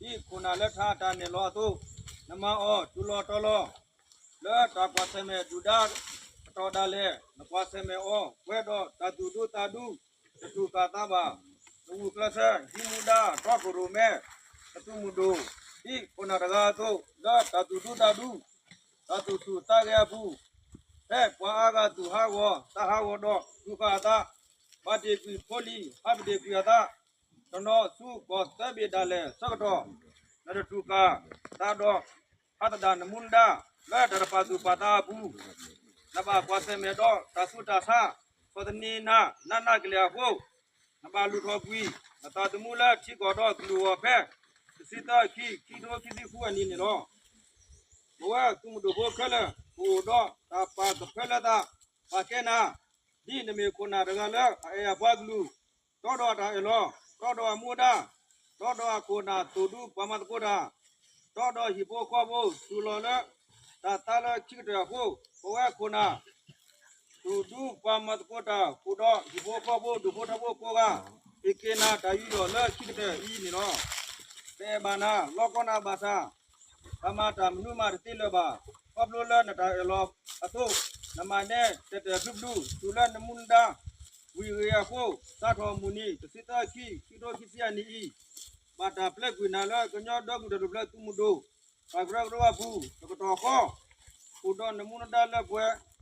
ဒ်ခိၣ်နၢ်လၢထါတၢ်နဲၣ်လီၤအသိး, နမၤအီၤတုၤလီၤတီၤလီၤ, လၢတၢ်ကွၢ်ဆၢၣ်မဲာ်ဒုၣ်ဒါအတီၢ်ဒၣ်လဲာ်, နကွၢ်ဆၢၣ်မဲာ်အီၤ ပှဲၤဒီးတၢ်သူၣ်ဒူသးဒူ, တတူၢ်ဃာ်သးဘၣ်, နဂုာ်ကျဲးစၢး ဟံးမူဒါတီခိၣ်ရိၣ်မဲ နသုးမုၢ်ဒိၣ်, ဒ်ခိၣ်နၢ်တဂၤအသိး, လၢတၢ်သူၣ်ဒူသးဒူ, တၢ်သူၣ်ဆူၣ်သးဂဲၤအပူၤ, ဖဲပှၤအါဂၤသူၣ်ဟးဂီၤသးဟးဂီၤဒီး တူၢ်ဃာ်အသး, ဘၣ်တ့ၢ်ကွံာ်ဖိလံၤ ဟးပတ့ၢ်ကွံာ်အသး, တနီၤဆူကီၢ်သၢဘ့ၣ်ဒၣ်လဲာ်ဆၢကတီၢ်, နတတူၢ်ဃာ်သးဒီး ဟးသဒၣ်နမူနဒါ လၢတၢ်တပာ်သူၣ်ပာ်သးအပူၤ, နဘၣ်ကွၢ်ဆၢၣ်မဲာ်ဒီးတၢ်ဆူးတၢ်ဆါ, ဆီၣ်သနံးနၤ နးနးကလဲာ်အဃိ, နဘၣ်လုၢ်ထီၣ်ကွံာ် နသးသမူလၢထံကီၢ်ဒီးကလုာ်အဂီၢ်ဖဲ တဆံသၢ ခံ ခံကထိခံဆံဃုအနံၤန့ၣ်လီၤ. ပဝဲသုးမုၢ်ဒိၣ်ဖိခဲလၢာ် ပအိၣ်ဒီးတၢ်ပာ်ကဖၢလၢသး ပာ်ကဲနၤ, ဒ်နမ့ၢ်ခိၣ်နၢ်တဂၤလၢအအဲၣ်အပှၤကလုာ်, တီဒီးအတၢ်အၢၣ်လီၤ, တီဒီးအမူဒါ, တီဒီးအခိၣ်နၢ်သူၣ်ဒူပှၤမၤသကိးတၢ်, တီဒီးဟံၣ်ဖိဃီဖိသူၣ်လီၤလၢ တၢ်သါလၢခံကတၢၢ်အဃိ, ပဝဲခိၣ်နၢ် သူၣ်ဒူပှၤမၤသကိးတၢ် ဃုာ်ဒီးဟံၣ်ဖိဃီဖိဒူၣ်ဖိထၢဖိကိးဂၤ, ဟ့ၣ်က့ၤနၤတၢ်ယူးယီၣ်လၢခံကတၢၢ်အံၤန့ၣ်လီၤ. ပအဲၣ်ဘၣ်နၤ လီၤကီနၤဘၣ်ဆၣ်, ပမၤတၢ်မနုၤမးတသ့လၢၤဘၣ်, ခီဖျိလၢနတၢ်အၢၣ်လီၤအသိး, နမၤနဲတၢ်တၢၢ်ဖျုဖျု တုၤလၢနမူနဒါ ဝံၤဂ့ၤအဃိ, စးထီၣ်မုၢ်နံၤ တဆံသၢ ခံ ခံကထိခံဆံအနံၤအံၤ, ဘၣ်တၢ်ပျဲကွံာ်နၤလၢကညီဒီကလုာ်တၢ်ထူၣ်ဖျဲးသုးမုၢ်ဒိၣ် တၢ်ကရၢကရိအပူၤ တကတီၢ်ဃီ, အိၣ်ဒီးနမူနဒါလၢပှဲၤ